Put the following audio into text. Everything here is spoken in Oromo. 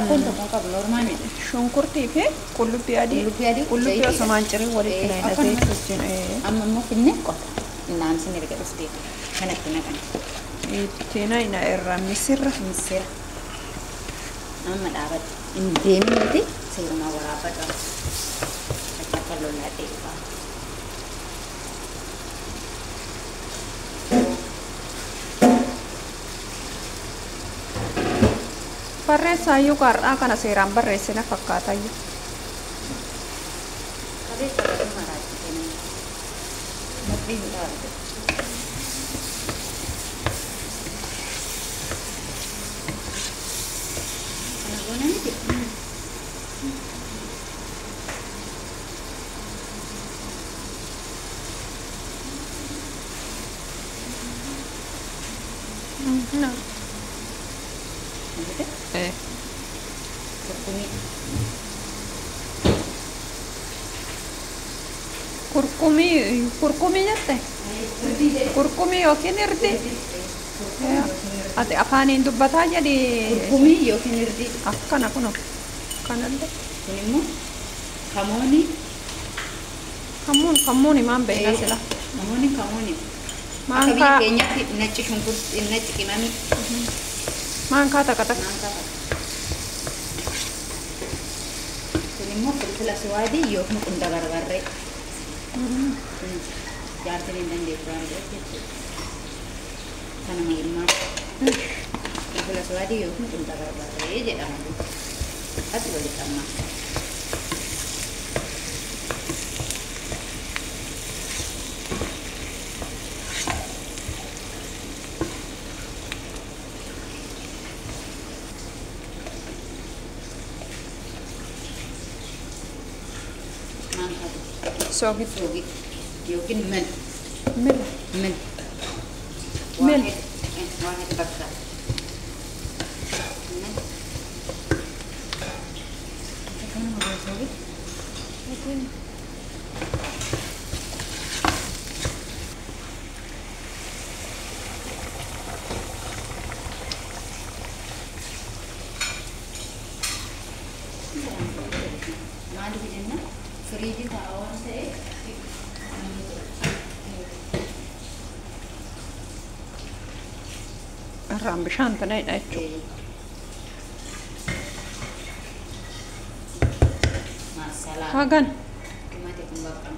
Rakkoon tokko hin qabu noormaaliidha. Shunkurtii fi qullubbii adii. Qullubbii adii, Qullubbii zayitiidha. osumaan cirii walitti naqna Akkanuma. zayitii wajjin. Amma immoo finnee qofa. Naamsin erga dhuftee kanatti naqan. Itti naqna irraa misirra. Misira. Amma dhaabadhu. Hin deemniti seerumaa waraabbadhu. Achi akka lolaadhee dhufa. Barreessaayyuu har'aa kana seeraan barreessina fakkaatayyuu. Qabeessa irratti maraachite namni. Mudhii hin taate. Kana goona miti. Argite? Kurkumii. Kurkumii kurkumii jette? Kurkumii yookiin irdii? Ati afaaniin dubbataa jedhi. Kurkumii yookiin irdii. Akkana kuno. Kanallee. Kun immoo kamoonii. Kammuun kammuun maan beekna sila. Kamoonii kamoonii. Akka biyya Maankaa keenyatti nacci shunkurtii nacci qimamii. maankaa takka takka. Maankaa takka. Kun immoo filfila suwaadii yookiin qunda barbarree. Kun jaartiin hin dandeettu waan ta'eef jechuudha. Kanuma ilmaan filfila suwaadii yookiin qunda barbarree jedhama. Ati walitti ammaa. Maankaa tokko. Soogidda. Soogidda yookiin mil. Mila. Mil. Mil. واحد بكرة. مل. Maaliif jenna firiijii taa'aa waan ta'eef. Irraan bishaan tana'edha jechuudha. Maasalaam. Hagan. Dhumate kun bakka.